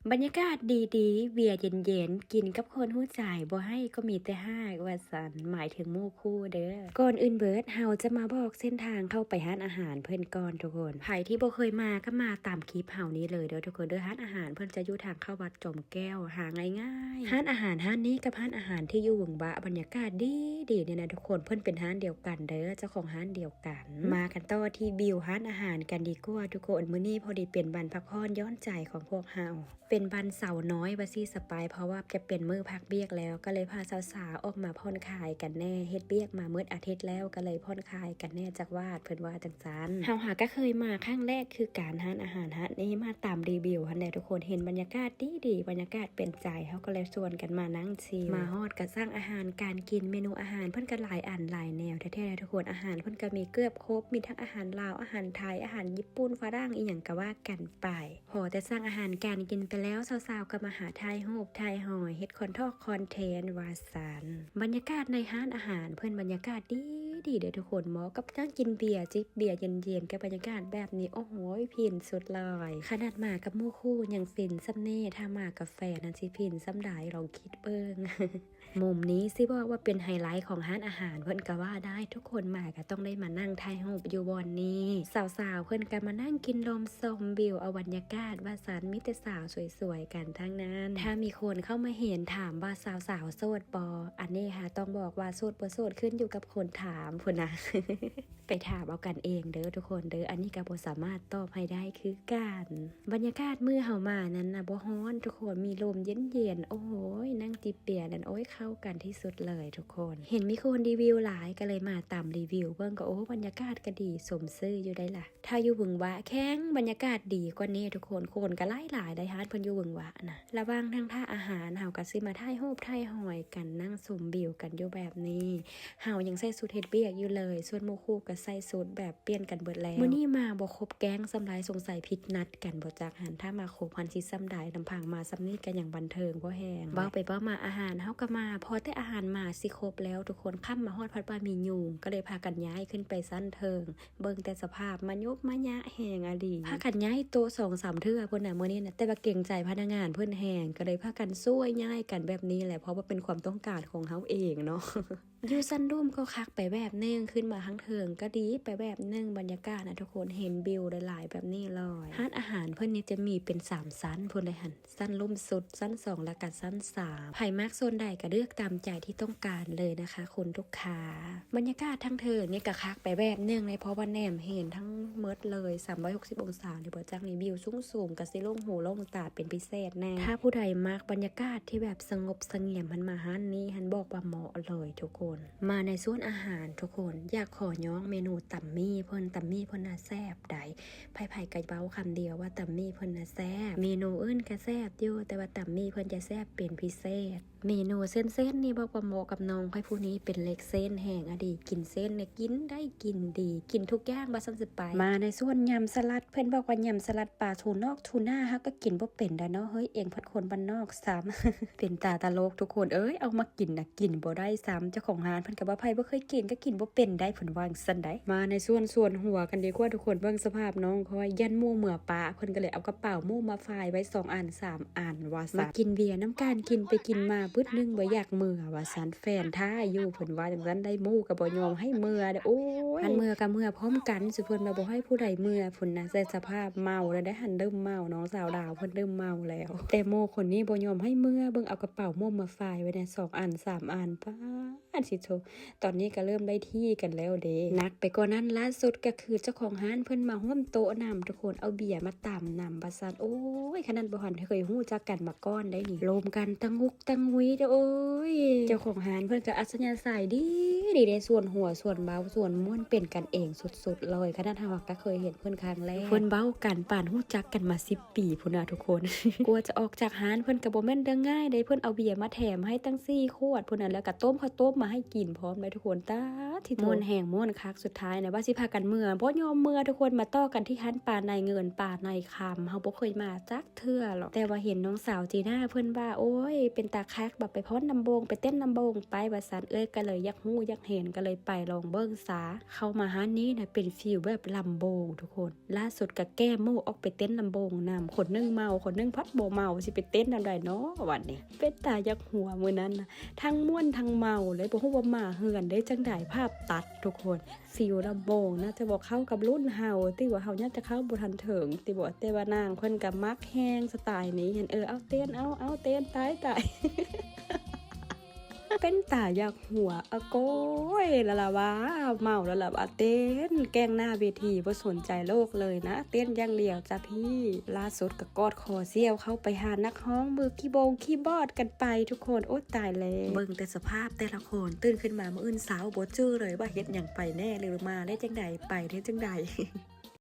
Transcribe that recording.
ບັນຍາກາດດີໆ ເບຍເຢັນໆ ກິນກັບຄົນຮູ້ໃຈ ບໍ່ໃຫ້ກໍມີແຕ່ຮາກ ວ່າຊັ້ນ ໝາຍເຖິງໝູ່ຄູ່ເດີ້. ກ່ອນອື່ນເບີດ ເຮົາຈະມາບອກເສັ້ນທາງເຂົ້າໄປຮ້ານອາຫານເພິ່ນກ່ອນທຸກຄົນ. ໃຜທີ່ບໍ່ເຄີຍມາກໍມາຕາມຄລິບເຮົານີ້ເລີຍເດີ້ທຸກຄົນເດີ້. ຮ້ານອາຫານເພິ່ນຈະຢູ່ທາງເຂົ້າວັດຈອມແກ້ວ ຫາງ່າຍໆ. ຮ້ານອາຫານຮ້ານນີ້ກັບຮ້ານອາຫານທີ່ຢູ່ຫວຶງວະ ບັນຍາກາດດີໆ ນີ້ນະທຸກຄົນ. ເພິ່ນເປັນຮ້ານດຽວກັນເດີ້ ເຈົ້າຂອງຮ້ານດຽວກັນ. ມາກັນຕໍ່ທີ່ວິວຮ້ານອາຫານກັນດີກວ່າທຸກຄົນ. ມື້ນີ້ພໍດີເປັນວັນພັກຜ່ອນຢ່ອນໃຈຂອງພວກເຮົາ. ເປັນວັນເສົານ້ອຍວ່າຊີ້ສະປາຍ ເພາະວ່າຈະເປັນມື້ພັກວຽກແລ້ວ ກໍເລີຍພາສາວໆອອກມາຜ່ອນຄາຍກັນແດ່. ເຮັດວຽກມາໝົດອາທິດແລ້ວ ກໍເລີຍຜ່ອນຄາຍກັນແດ່ຈັກວາດ ເພິ່ນວ່າຈັ່ງຊັ້ນ. ເຮົາຫາກໍເຄີຍມາຄັ້ງແລກຄືກັນ ຮ້ານອາຫານຮ້ານນີ້. ມາຕາມຣີວິວຫັ້ນແຫຼະທຸກຄົນ. ເຫັນບັນຍາກາດດີໆ ບັນຍາກາດເປັນໃຈ ເຮົາກໍເລີຍຊວນກັນມານັ່ງຊິມ. ມາຮອດກໍສັ່ງອາຫານການກິນ ເມນູອາຫານເພິ່ນກໍຫຼາຍອັນຫຼາຍແນວແທ້ໆ ທຸກຄົນ. ອາຫານເພິ່ນກໍມີເກືອບຄົບ ມີທັງອາຫານລາວ ອາຫານໄທ ອາຫານຍີ່ປຸ່ນ ຝຣັ່ງ ອີ່ຫຍັງກໍວ່າກັນໄປ. ພໍແຕ່ສັ່ງອາຫານການກິນໄປແລ້ວ ສາວໆກໍມາຫາຖ່າຍຮູບຖ່າຍຮອຍ ເຮັດຄອນທອກຄອນເທັນວ່າຊັ້ນ. ບັນຍາກາດໃນຮ້ານອາຫານເພິ່ນບັນຍາກາດດີໆ ເດີ້ທຸກຄົນ. ເໝາະກັບນັ່ງກິນເບຍ ຈິບເບຍເຢັນໆ ກັບບັນຍາກາດແບບນີ້ ໂອ້ໂຫ ຟິນສຸດເລີຍ. ຂະໜາດມາກັບໝູ່ຄູ່ຍັງຟິນສ່ຳນີ້ ຖ້າມາກັບແຟນຫັ້ນຊິຟິນສ່ຳໃດ ລອງຄິດເບິ່ງ. ມຸມນີ້ຊິບອກວ່າເປັນໄຮໄລຂອງຮ້ານອາຫານເພິ່ນກໍວ່າໄດ້. ທຸກຄົນມາກໍຕ້ອງໄດ້ມານັ່ງຖ່າຍຮູບຢູ່ບ່ອນນີ້. ສາວໆເພິ່ນກໍມານັ່ງກິນລົມຊົມວິວ ເອົາບັນຍາກາດວ່າຊັ້ນ. ມີແຕ່ສາວສວຍໆກັນທັງນັ້ນ. ຖ້າມີຄົນເຂົ້າມາເຫັນຖາມວ່າສາວໆໂສດບໍ່? ອັນນີ້ຫາຕ້ອງບອກວ່າໂສດບໍ່ໂສດຂຶ້ນຢູ່ກັບຄົນຖາມພຸ້ນນະ. ໄປຖາມເອົາກັນເອງເດີ້ທຸກຄົນເດີ້. ອັນນີ້ກໍບໍ່ສາມາດຕອບໃຫ້ໄດ້ຄືກັນ. ບັນຍາກາດມື້ເຮົາມານັ້ນນະ ບໍ່ຮ້ອນທຸກຄົນ ມີລົມເຢັນໆ. ໂອ້ຍ ນັ່ງຈິບເບຍນັ້ນ ໂອ້ຍ ເຂົ້າກັນທີ່ສຸດເລີຍທຸກຄົນ. ເຫັນມີຄົນຣີວິວຫຼາຍ ກໍເລີຍມາຕາມຣີວິວເບິ່ງ ກໍ ໂອ້ ບັນຍາກາດກໍດີ ສົມຊື່ຢູ່ໄດ໋ລະ. ຖ້າຢູ່ວຶງວະແຂງບັນຍາກາດດີກວ່ານີ້ທຸກຄົນ. ຄົນກໍຫຼາຍໆ ໄດ໋ ຮ້ານເພິ່ນຢູ່ວຶງວະນະ. ລະຫວ່າງນັ່ງຖ້າອາຫານ ເຮົາກໍຊິມາຖ່າຍຮູບຖ່າຍຮອຍກັນ ນັ່ງຊົມວິວກັນຢູ່ແບບນີ້. ເຮົາຍັງໃສ່ຊຸດເຮັດວຽກຢູ່ເລີຍ ສ່ວນໝູ່ຄູ່ກໍໃສ່ຊຸດແບບປ່ຽນກັນເບິດແລ້ວ. ມື້ນີ້ມາບໍ່ຄົບແກ້ງສ່ຳໃດ ສົງໄສຜິດນັດກັນບໍ່ຈັກຫັ້ນ. ຖ້າມາຄົບຫັ້ນຊິສ່ຳໃດ ລຳພັງມາສ່ຳນີ້ກໍຍັງບັນເທີງພໍແຮງ. ເວົ້າໄປເວົ້າມາອາຫານເຮົາກໍມາ ພໍແຕ່ອາຫານມາຊິຄົບແລ້ວທຸກຄົນ. ຄ່ຳມາຮອດພັດວ່າມີຍຸງ ກໍເລີຍພາກັນຍ້າຍຂຶ້ນໄປຊັ້ນເທິງ. ເບິ່ງແຕ່ສະພາບມາຍຸບມາຍະແຮງອີ່ຫຼີ. ພາກັນຍ້າຍໂຕະສອງສາມເທື່ອພຸ້ນນະມື້ນີ້ນະ ແຕ່ວ່າເກງໃຈພະນັກງານເພິ່ນແຮງ ກໍເລີຍພາກັນຊ່ວຍຍ້າຍກັນແບບນີ້ແຫຼະ ເພາະວ່າເປັນຄວາມຕ້ອງການຂອງເຮົາເອງເນາະ. ຢູ່ຊັ້ນລຸ່ມກໍຄັກໄປແບບໜຶ່ງ ຂຶ້ນມາທາງເທິງກໍດີໄປແບບໜຶ່ງ. ບັນຍາກາດນະທຸກຄົນ ເຫັນວິວຫຼາຍໆແບບນີ້ເລີຍ. ຮ້ານອາຫານເພິ່ນນີ້ຈະມີເປັນສາມຊັ້ນພຸ້ນເດ້ຫັ້ນ. ຊັ້ນລຸ່ມສຸດ, ຊັ້ນສອງ ແລະກະຊັ້ນສາມ. ໃຜມັກໂຊນໃດກະເລືອກຕາມໃຈທີ່ຕ້ອງການເລີຍນະຄະ ຄຸນລູກຄ້າ. ບັນຍາກາດທາງເທິງນີ້ກະຄັກໄປແບບໜຶ່ງເລີຍ ເພາະວ່າແນມເຫັນທັງໝົດເລີຍ ສາມຮ້ອຍຫົກສິບອົງສາເລີຍບໍ່ຈັກນີ້. ວິວສູງໆ ກະຊິໂລ່ງຫູໂລ່ງຕາເປັນພິເສດແນ່. ຖ້າຜູ້ໃດມັກບັນຍາກາດທີ່ແບບສະຫງົບສະຫງຽມຫັ້ນ ມາຮ້ານນີ້ຫັ້ນ ບອກວ່າເໝາະເລີຍທຸກຄົນ. ມາໃນສ່ວນອາຫານທຸກຄົນ ຢາກຂໍຍ້ອງເມນູຕຳໝີ່ເພິ່ນ. ຕຳໝີ່ເພິ່ນນະແຊບໃດ໋. ໃຜໆກໍເວົ້າຄຳດຽວວ່າຕຳໝີ່ເພິ່ນນະແຊບ. ເມນູອື່ນກໍແຊບຢູ່ ແຕ່ວ່າຕຳໝີ່ເພິ່ນຈະແຊບເປັນພິເສດ. ເມນູເສັ້ນໆນີ້ບອກວ່າເໝາະກັບນ້ອງຂ້ອຍຜູ້ນີ້ ເປັນເດັກເສັ້ນແຮງອີ່ຫຼີ. ກິນເສັ້ນນີ້ກິນໄດ້ກິນດີ ກິນທຸກຢ່າງວ່າຊັ້ນສະປາຍ. ມາໃນສ່ວນຍຳສະຫຼັດ ເພິ່ນບອກວ່າຍຳສະຫຼັດປາທູນອກທູນາ ເຮົາກໍກິນບໍ່ເປັນດອກເນາະເຮີ້ຍ ເອງເພິ່ນຄົນບ້ານນອກຊ້ຳ. ເປັນຕາຕະຫຼົກທຸກຄົນເອີຍ ເອົາມາກິນນະກິນບໍ່ໄດ້ຊ້ຳ. ເຈົ້າຂອງຮ້ານເພິ່ນກໍວ່າ ໃຜບໍ່ເຄີຍກິນກໍກິນບໍ່ເປັນໄດ໋ ເພິ່ນວ່າຈັ່ງຊັ້ນໄດ໋. ມາໃນສ່ວນ ຊວນຫົວກັນດີກວ່າທຸກຄົນ. ເບິ່ງສະພາບນ້ອງຂ້ອຍ ຢ້ານໝູ່ເມືອປະ ເພິ່ນກໍເລີຍເອົາກະເປົາໝູ່ມາຝາຍໄວ້ສອງອັນສາມອັນວ່າຊັ້ນ. ມາກິນເບຍນຳກັນ ກິນໄປກິນມາບຶດໜຶ່ງບໍ່ຢາກເມືອວ່າຊັ້ນ. ແຟນຖ້າຢູ່ ເພິ່ນວ່າຈັ່ງຊັ້ນໄດ໋. ໝູ່ກໍບໍ່ຍອມໃຫ້ເມືອເດ້ ໂອ້ຍ ຄັນເມືອກໍເມືອພ້ອມກັນ ຊຸເພິ່ນວ່າບໍ່ໃຫ້ຜູ້ໃດເມືອພຸ້ນນະ. ແຕ່ສະພາບເມົາແລ້ວໄດ໋ຫັ້ນ ເລີ່ມເມົາ ນ້ອງສາວລາວເພິ່ນເລີ່ມເມົາແລ້ວ. ແຕ່ໝູ່ຄົນນີ້ບໍ່ຍອມໃຫ້ເມືອ ເບິ່ງເອົາກະເປົາໝູ່ມາຝາຍໄວ້ແດ່ ສອງອັນສາມອັນ ປາດຊິໂທ. ຕອນນີ້ກໍເລີ່ມໄດ້ທີ່ກັນແລ້ວເດ້. ໜັກໄປກວ່ານັ້ນ ລ່າສຸດກໍຄືເຈົ້າຂອງຮ້ານເພິ່ນມາຮ່ວມໂຕະນຳທຸກຄົນ ເອົາເບຍມາຕຳນຳວ່າຊັ້ນ. ໂອ້ຍ ຂະໜາດບໍ່ທັນເຄີຍຮູ້ຈັກກັນມາກ່ອນໄດ໋ນີ້ ລົມກັນຕະງຸກຕະງຸຍເດີ້ ໂອ້ຍ. ເຈົ້າຂອງຮ້ານເພິ່ນກໍອັດສະຍາໄສດີ ດີເດ້ ຊວນຫົວ ຊວນເວົ້າ ຊວນມ່ວນ ເປັນກັນເອງສຸດໆເລີຍ. ຂະໜາດເຮົາກໍເຄີຍເຫັນເພິ່ນຄັ້ງແລກ ເພິ່ນເວົ້າກັນປານຮູ້ຈັກກັນມາສິບປີພຸ້ນນະທຸກຄົນ. ກວ່າຈະອອກຈາກຮ້ານເພິ່ນກໍບໍ່ແມ່ນເລື່ອງງ່າຍເດ້ ເພິ່ນເອົາເບຍມາແຖມໃຫ້ຕັ້ງສີ່ຂວດພຸ້ນນະ ແລ້ວກໍຕົ້ມເຂົ້າຕົ້ມມາໃຫ້ກິນພ້ອມໄດ໋ທຸກຄົນ. ຕາ ທີ່ມ່ວນແຮງມ່ວນຄັກ ສຸດທ້າຍນະວ່າຊິພາກັນເມືອ ບໍ່ຍອມເມືອທຸກຄົນ ມາຕໍ່ກັນທີ່ຮ້ານປາໄນເງິນປາໄນຄຳ ເຮົາບໍ່ເຄີຍມາຈັກເທື່ອຫຼອກ ແຕ່ວ່າເຫັນນ້ອງສາວຈີນາເພິ່ນວ່າ ໂອ້ຍ ເປັນຕາຄັກ ແບບໄປຟ້ອນລຳວົງ ໄປເຕັ້ນລຳວົງໄປວ່າຊັ້ນ ເອື້ອຍກໍເລີຍຢາກຮູ້ຢາກເຫັນ ກໍເລີຍໄປລອງເບິ່ງຊະ. ເຂົ້າມາຮ້ານນີ້ນະ ເປັນຟີລແບບລຳວົງທຸກຄົນ ລ່າສຸດກໍແກ້ໝູ່ອອກໄປເຕັ້ນລຳວົງນຳ ຄົນໜຶ່ງເມົາ ຄົນໜຶ່ງພັດບໍ່ເມົາ ຊິໄປເຕັ້ນນຳໃດເນາະບັດນີ້. ເປັນຕາຢາກຫົວມື້ນັ້ນນະ ທັງມ່ວນທັງເມົາເລີຍ ບໍ່ຮູ້ວ່າມາເຮືອນໄດ້ຈັ່ງໃດ ພາບຕັດທຸກຄົນ. ຟີລລຳວົງນະ ແຕ່ບໍ່ເຂົ້າກັບລຸ້ນເຮົາ ຕິວ່າເຮົາຍາດຈະເຂົ້າບໍ່ທັນເຖິງ ຕິບໍ່ ແຕ່ວ່ານາງເພິ່ນກໍມັກແຮງສະໄຕລ໌ນີ້ຫັ້ນ ເອີ ເອົາເຕັ້ນ ເອົາ ເອົາເຕັ້ນ ຕາຍ ຕາຍ ເປັນຕາຢາກຫົວ ອະໂກຍ ລະລະວ່າ ເມົາລະລະວ່າ ເຕັ້ນແກ່ງໜ້າເວທີ ບໍ່ສົນໃຈໂລກເລີຍນະ ເຕັ້ນຢ່າງດຽວຈ້ະພີ່. ລ່າສຸດກໍກອດຄໍສ່ຽວເຂົ້າໄປຫານັກຮ້ອງມືຄີບົງຄີບອດກັນໄປທຸກຄົນ. ໂອ້ ຕາຍແລ້ວ ເບິ່ງແຕ່ສະພາບແຕ່ລະຄົນ ຕື່ນຂຶ້ນມາມື້ອື່ນເຊົ້າບໍ່ຈື່ເລີຍວ່າເຮັດຫຍັງໄປແນ່ ຫຼືມາໄດ້ຈັ່ງໃດ ໄປໄດ້ຈັ່ງໃດ.